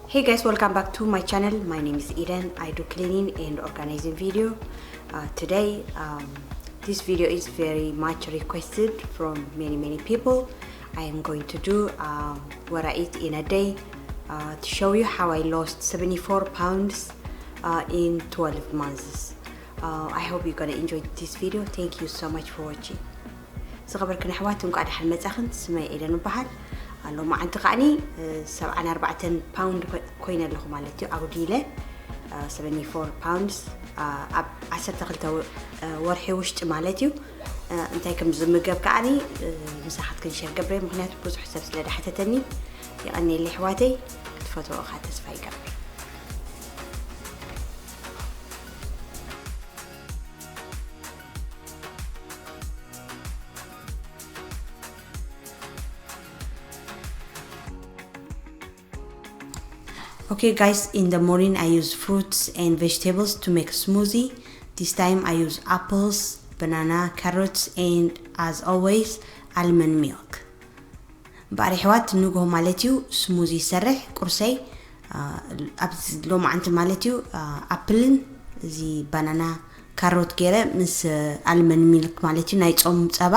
Hey guys, welcome back to my channel. My name is Eden. I do cleaning and organizing video. Uh, today, um, this video is very much requested from many, many people. I am going to do, um, what I eat in a day, uh, to show you how I lost seventy-four pounds, uh, in twelve months. Uh, I hope you're gonna enjoy this video. Thank you so much for watching. ዝኸበርክን ኣሕዋት፣ እንቋዕ ደሓን መጻኽን። ስመይ ኤደን እበሃል። ሎማዓንቲ ከዓኒ፣ እ፣ ሰብዓን ኣርባዕተን ፓውንድ ኮ-፣ ኮይነ ኣለኹ ማለት እዩ፣ ኣጉዲለ። እ፣ ሰቨንቲ ፎር ፓውንድስ፣ እ፣ ኣብ ዓሰርተ ክልተ ወ-፣ እ፣ ወርሒ ውሽጢ ማለት እዩ። እ፣ እንታይ ከም ዝምገብ ከዓኒ፣ እ፣ ምሳኻትክን ሸር ገብረ፣ ምኽንያቱ ብዙሕ ሰብ ስለ ዝሓተተኒ። የቐንየለይ ኣሕዋተይ፣ ክትፈትዎ ኢኻ ተስፋ ይገብር። Okay, guys, in the morning I use fruits and vegetables to make a smoothie. This time I use apples, banana, carrots, and as always, almond milk. እምበኣር ኣሕዋት፣ ንግሆ ማለት እዩ ስሙዚ ይሰርሕ ቁርሰይ። አ፣ ኣብዚ ሎማዓንቲ ማለት እዩ፣ አ፣ ኣፕልን እዚ ባናና ካሮት ገይረ ምስ፣ አ፣ ኣልመን ሚልክ ማለት እዩ፣ ናይ ጾም ጸባ፣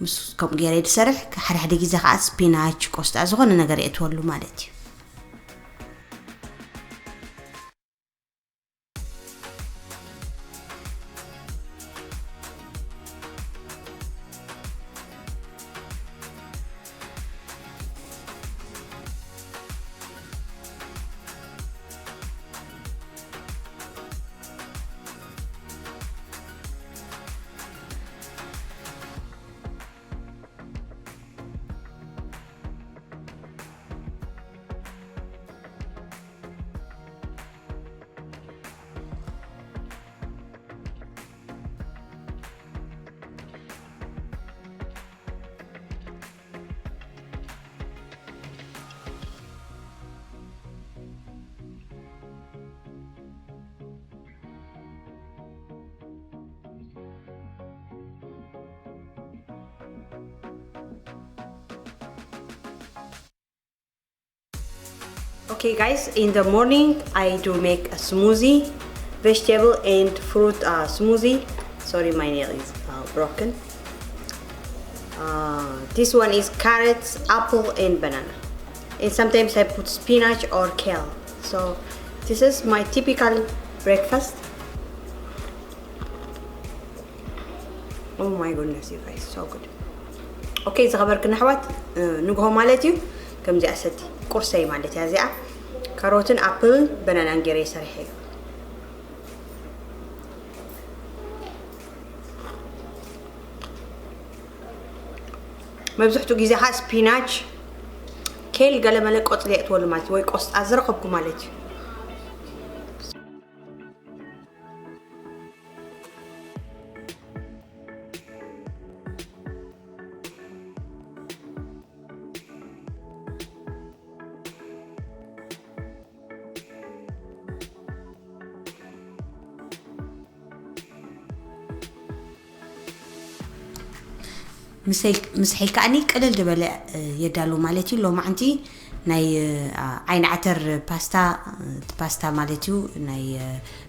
ምስ ከምኡ ገይረ ዝሰርሕ። ሓደ ሓደ ግዜ ከዓ ስፒናች፣ ቆስጣ፣ ዝኾነ ነገር የእትወሉ ማለት እዩ። Okay, guys, in the morning I do make a smoothie, vegetable and fruit, uh, smoothie. Sorry, my nail is, uh, broken. Uh, this one is carrots, apple, and banana. And sometimes I put spinach or kale. So this is my typical breakfast. Oh my goodness, you guys, so good. Okay, ዝኸበርክን ኣሕዋት፣ እ፣ ንግሆ ማለት እዩ። ከምዚኣ ሰቲ ቁርሰይ ማለት እያ እዚኣ። ካሮትን ኣፕልን በናናን ገይረ ሰሪሐ እዩ። መብዝሕትኡ ግዜ ከዓ ስፒናች፣ ኬል፣ ገለመለ ቆፅሊ የእትወሉ ማለት እዩ፣ ወይ ቆስጣ ዝረኸብኩ ማለት እዩ። ምስ ሄል-፣ ምስ ሄል ከዓኒ ቅልል ዝበለ፣ እ፣ የዳሉ ማለት እዩ። ሎማዓንቲ ናይ፣ እ፣ ዓ-፣ ዓይኒ ዓተር ፓስታ፣ እ፣ ፓስታ ማለት እዩ፣ ናይ፣ እ፣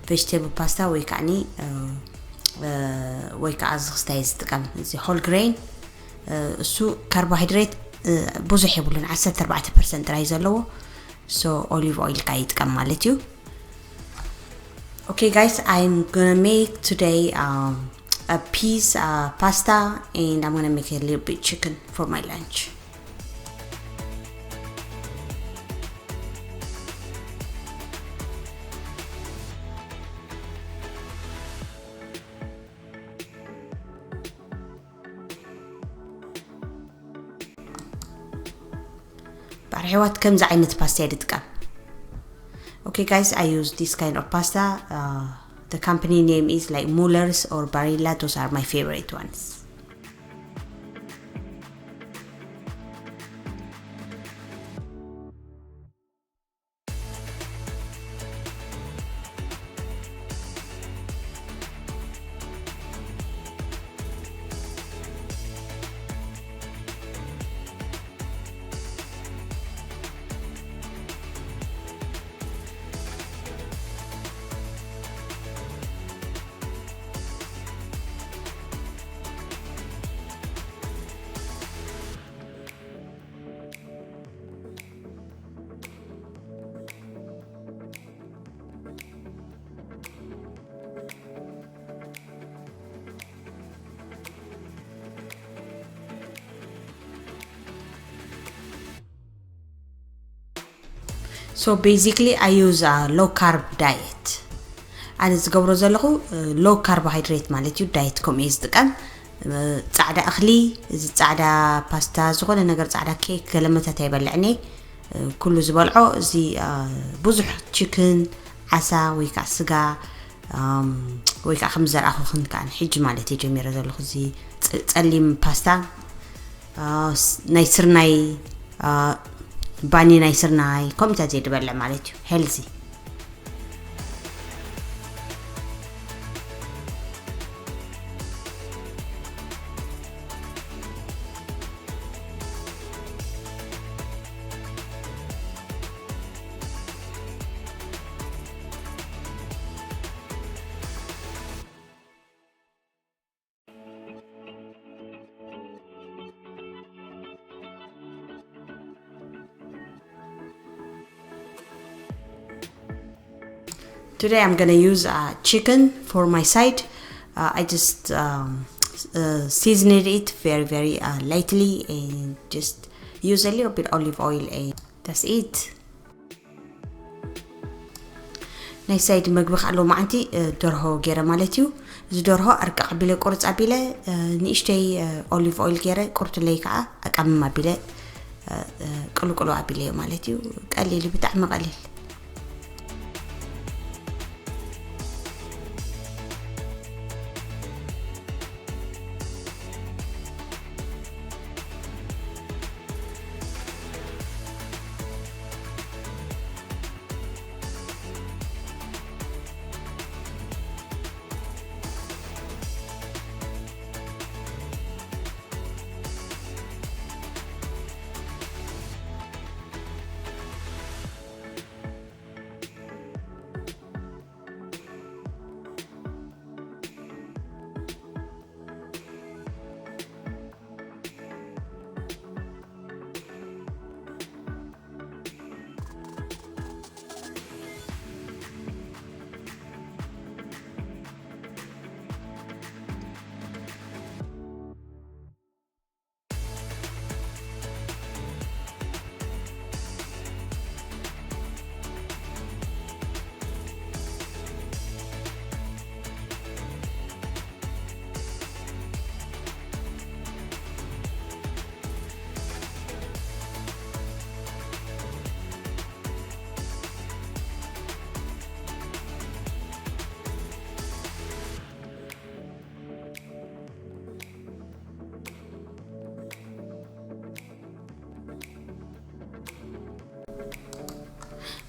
ቬጅቴብል ፓስታ ወይ ከዓኒ፣ እ፣ እ፣ ወይ ከዓ እዚ ክስታይ ዝጥቀም፣ እዚ ሆል ግሬን፣ እ፣ እሱ ካርቦሃይድሬት፣ እ፣ ብዙሕ የብሉን፣ ዓሰርተ ኣርባዕተ ፐርሰንት ጥራይ ዘለዎ። So ኦሊቭ ኦይል ከዓ ይጥቀም ማለት እዩ። Okay, guys, I'm gonna make today, um, a piece, uh, pasta, and I'm gonna make a little bit chicken for my lunch. ባር ኣሕዋት ከምዚ ዓይነት ፓስታ እየ ዝጥቀም። Okay, guys, I use this kind of pasta. Uh, the company name is like Muller's or Barilla. Those are my favorite ones. So basically I use a low carb diet. ኣነ ዝገብሮ ዘለኹ low carbohydrate ማለት እዩ። ዳየት ከምኡ እየ ዝጥቀም። እ፣ ጻዕዳ እኽሊ፣ እዚ ጻዕዳ ፓስታ፣ ዝኾነ ነገር ጻዕዳ፣ ኬክ፣ ገለመታት ኣይበልዕን እየ። እ፣ ኩሉ ዝበልዖ እዚ፣ እ፣ ብዙሕ ቺክን፣ ዓሳ ወይ ከዓ ስጋ፣ ኣም፣ ወይ ከዓ ከም ዘርኣኹኽን ከዓ ሕጂ ማለት እየ ጀሚረ ዘለኹ። እዚ ጸ-፣ ጸሊም ፓስታ፣ እ፣ ስ-፣ ናይ ስርናይ፣ እ፣ ባኒ ናይ ስርናይ፣ ከምኡታት እየ ዝበልዕ ማለት እዩ። ሄልዚ። Today I'm gonna use, uh, chicken for my side. Uh, I just, um, s-, uh, seasoned it very, very, uh, lightly and just use a little bit olive oil and that's it. ናይ ሳይድ መግቢ ከዓ ሎማዓንቲ፣ እ፣ ደርሆ ገይረ ማለት እዩ። እዚ ደርሆ ኣርቅቕ ኣቢለ፣ ቁርፅ ኣቢለ፣ እ፣ ንእሽተይ፣ እ፣ ኦሊቭ ኦይል ገይረ፣ ቁርትለይ ከዓ ኣቃምም ኣቢለ፣ እ፣ እ፣ ቅልቅሎ ኣቢለዮ ማለት እዩ። ቀሊል እዩ፣ ብጣዕሚ ቀሊል።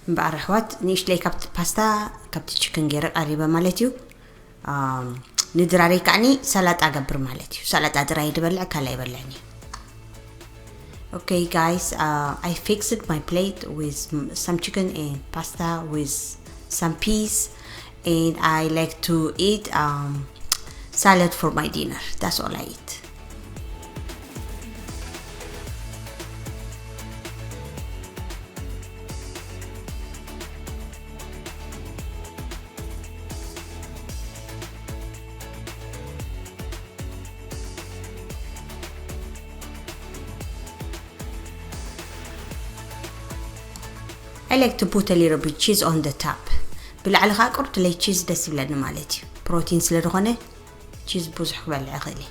እምበኣር ኣሕዋት፣ ንእሽተይ ካብቲ ፓስታ፣ ካብቲ ቺክን ገይረ ቀሪበ ማለት እዩ። ኣም፣ ንድራረይ ከዓኒ ሰላጣ ገብር ማለት እዩ። ሰላጣ ጥራይ ድበልዕ፣ ካልእ ኣይበልዕን እዩ። Okay, guys, uh, I fixed my plate with m-, some chicken and pasta with some peas, and I like to eat, um, salad for my dinner. That's all I eat. I like to put a little bit cheese on the top. ብላዕሊ ከዓ ቁርትለይ ቺዝ ደስ ይብለኒ ማለት እዩ። ፕሮቲን ስለ ዝኾነ ቺዝ ብዙሕ ክበልዕ ይኽእል እየ።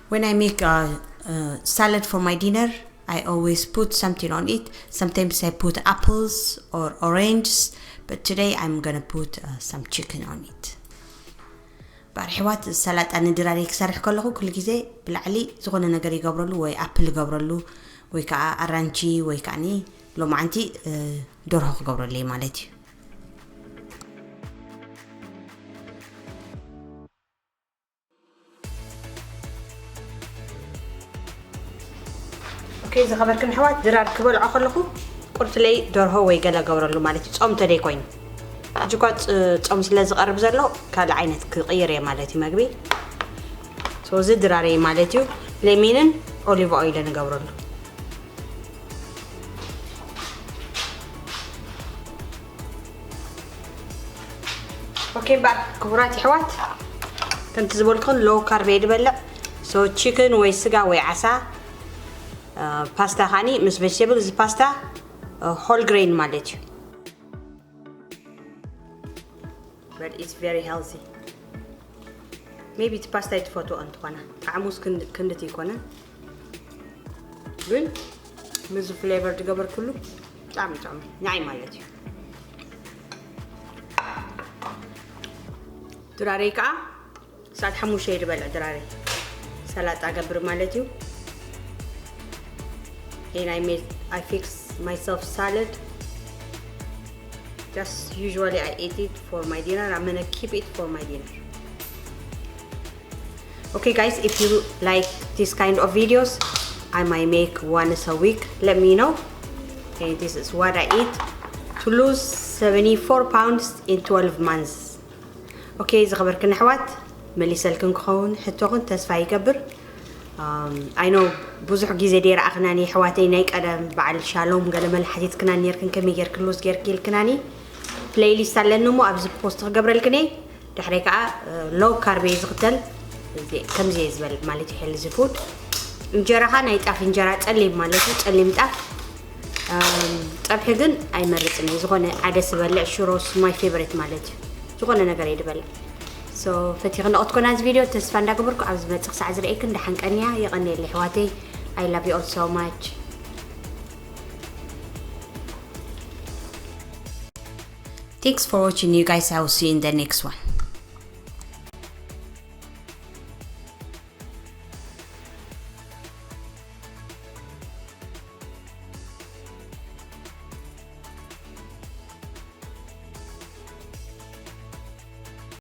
When I make a, a salad for my dinner, I always put something on it. Sometimes I put apples or oranges, but today I'm gonna put, uh, some chicken on it. እምበኣር ኣሕዋት፣ ሰላጣ ንድራረይ ክሰርሕ ከለኹ ኩሉ ግዜ ብላዕሊ ዝኾነ ነገር ይገብረሉ፣ ወይ ኣፕል ይገብረሉ፣ ወይ ከዓ ኣራንቺ፣ ወይ ከዓኒ ሎማዓንቲ፣ እ፣ ደርሆ ክገብረሉ እየ ማለት እዩ። ኦኬ፣ ዝኸበርክን ኣሕዋት፣ ድራር ክበልዖ ከለኹ ቁርትለይ ደርሆ ወይ ገለ ገብረሉ ማለት እዩ፣ ጾም ተደይ ኮይኑ። ሕጂ እኳ ፅ-፣ ጾም ስለ ዝቐርብ ዘሎ ካልእ ዓይነት ክቕይር እየ ማለት እዩ መግቢ። ሶ እዚ ድራረይ ማለት እዩ፣ ለሚንን ኦሊቭ ኦይልን እገብረሉ። Okay እምበኣር ክቡራት ይሕዋት፣ ከምቲ ዝበልኩን low carb እየ ዝበልዕ። So chicken ወይ ስጋ ወይ ዓሳ፣ ፓስታ ከዓኒ ምስ vegetable። እዚ ፓስታ whole grain ማለት እዩ። But it's very healthy. Maybe እቲ ፓስታ ይትፈትዎ እንትኾና ጣዕሙስ ክንድቲ ይኮነን፣ ግን ምዚ flavor ዝገበርኩሉ ብጣዕሚ ጥዑም ንዓይ ማለት እዩ። ድራረይ ከዓ ሰዓት ሓሙሽተ እየ ዝበልዕ ድራረይ። ሰላጣ ገብር ማለት እዩ። And I made, I fix myself salad. Just usually I eat it for my dinner. I'm gonna keep it for my dinner. Okay guys, if you like this kind of videos, I might make once a week. Let me know. Okay, this is what I eat to lose seventy-four pounds in twelve months. Okay ዝኸበርክን ኣሕዋት፣ መሊሰልክን ክኸውን ሕቶኽን ተስፋ ይገብር። I know ብዙሕ ግዜ ደይረኣኽናኒ ኣሕዋተይ፣ ናይ ቀደም በዓል ሻሎም ገለመለ ሓቲትክናኒ ነርክን፣ ከመይ ጌርክ lose ጌርክ ኢልክናኒ። Playlist ኣለኒ እሞ ኣብዚ post ክገብረልክን እየ። ድሕሪ ከዓ low carb እየ ዝኽተል። ከምዚ እየ ዝበል ማለት እዩ፣ healthy food። እንጀራኻ ናይ ጣፍ እንጀራ፣ ፀሊም ማለት እዩ፣ ፀሊም ጣፍ። ፀብሒ ግን ኣይመርፅን እየ። ዝኾነ ዓደስ ዝበልዕ፣ ሽሮስ my favorite ማለት እዩ። ዝኾነ ነገር እየ ዝበልዕ። So ፈቲኽን ዶ ክትኮና እዚ ቪድዮ ተስፋ እንዳገበርኩ፣ ኣብ ዝመፅእ ክሳዕ ዝርእየክን ደሓን ቀንያ። የቐንየለይ ኣሕዋተይ። I love you all so much. Thanks for watching, you guys. I will see you in the next one.